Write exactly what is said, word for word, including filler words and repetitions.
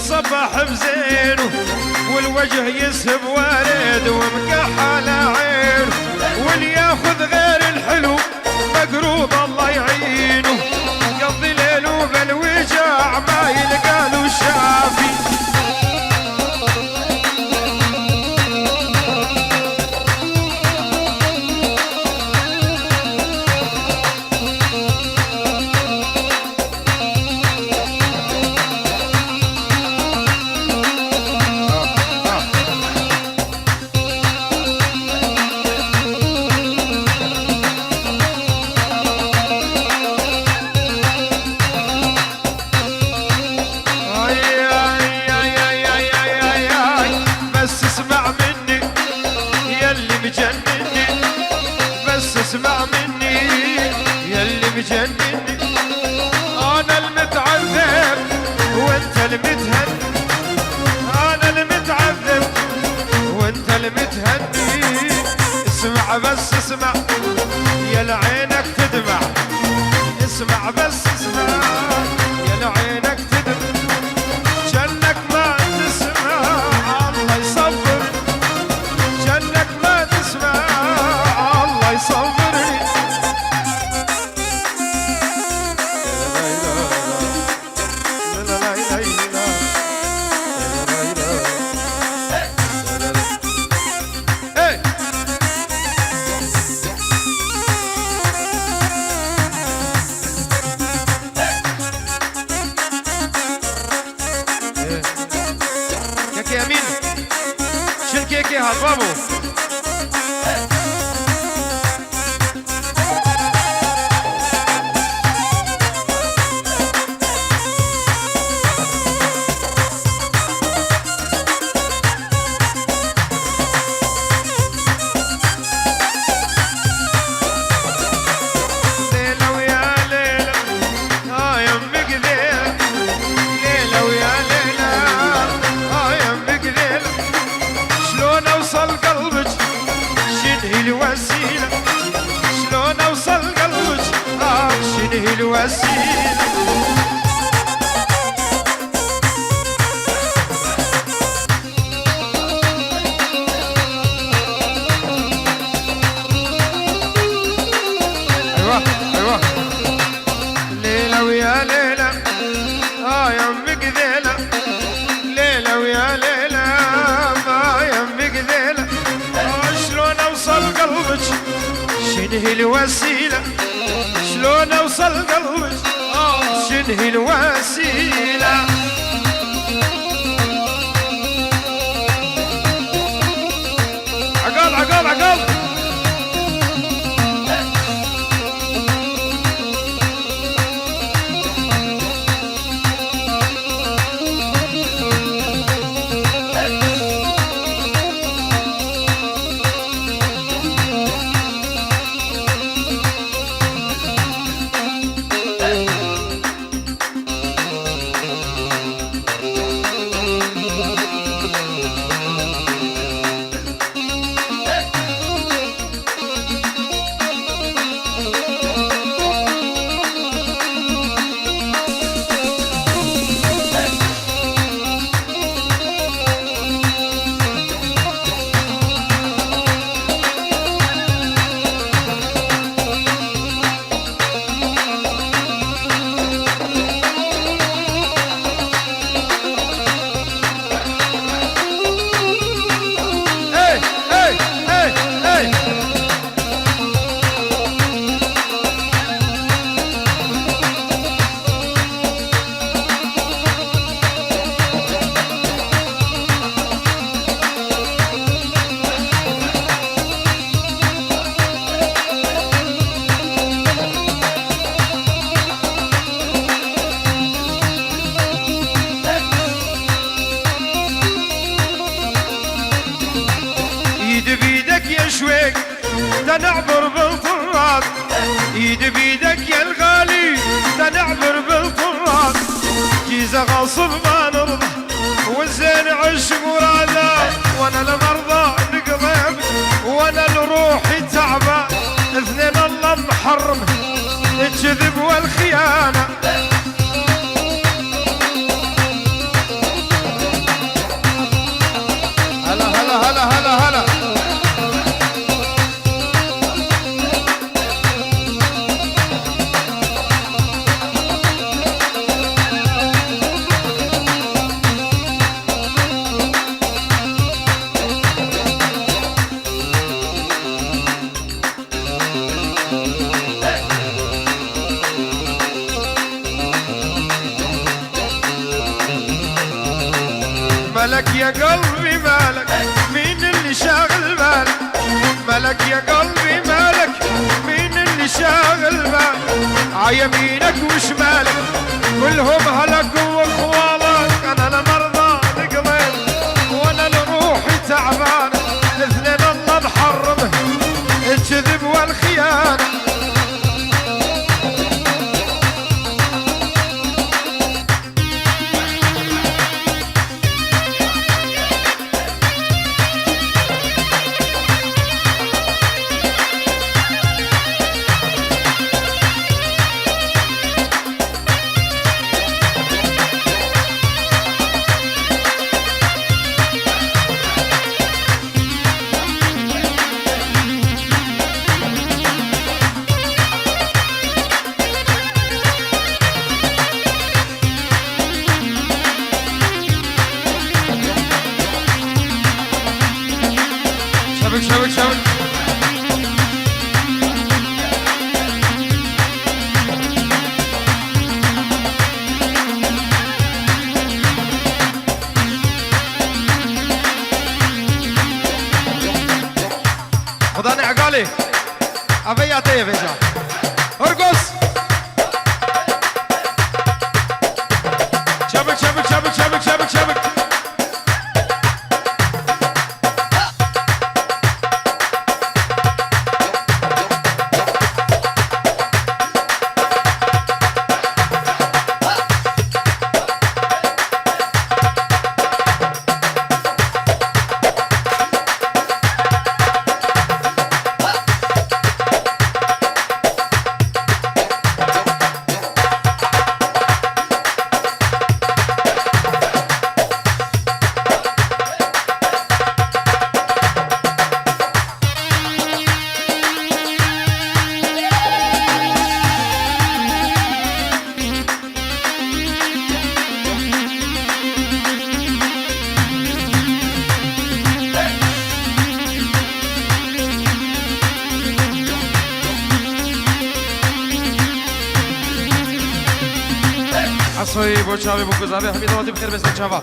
صباح بزينه والوجه يسهب ورد ومكحل عينه، واللي ياخذ غير الحلو مقروض الله يعينه، يقضي ليله بالوجع ما يلقى له شافي. آي، آي، آي، آي، آي، آي، آي، آي. بس اسمع مني يا اللي مجنني، بس اسمع مني يا اللي مجنني. أنا المتعذب وأنت المتهني، أنا المتعذب وأنت المتهني. اسمع بس اسمع يا لعينك تدمع، اسمع بس اسمع يا لعينك تدمع. جنك ما تسمع، الله يصبر، جنك ما تسمع، الله يصبر. Hey! Kekê Emîn. Şil kekê hat, bravo. ليلى ويا ليلى، آه يا أم قذيلة. ليلى ويا ليلى، آه يا أم قذيلة. شلون أوصل قلبك، شنهي الوسيلة؟ شلون أوصل قلبك، آه شنهي الوسيلة؟ أيوة، أيوة. ليلى ويا ليلى، آه يا أم قذيلة. ليلى ويا ليلى، ما يا أم قذيلة. آه، شلون أوصل قلبك؟ شنهي الوسيلة؟ شلون أوصل قلبك؟ آه، شنهي الوسيلة؟ عقال، عقال، عقال. ايد بايدك يا شويق، تنعبر بالطراد. ايد بايدك يا الغالي، تنعبر بالطراد. جيزة غصب ما نرضى، والزين عش مراده. وانا المرضى نقضيب، وانا لروحي تعبان. اثنين الله محرم، الكذب والخيانة. يا قلبي مالك، مين اللي شاغل بالك؟ مالك يا قلبي مالك، مين اللي شاغل بالك؟ ع يمينك وشمالك كلهم هلك وخوالك. انا المرضى القضيت وانا لروحي تعبان، اثنين الله محرمه، الكذب والخيانه. شبك، شبك، شبك. خداني عقالي. ابي يعطيه فيجا. ارقص. شبك، شبك، شبك، شبك، شبك، شبك. Esoyî bo çavê bo ku zavê hemî dawetî bi xêr bêste çava.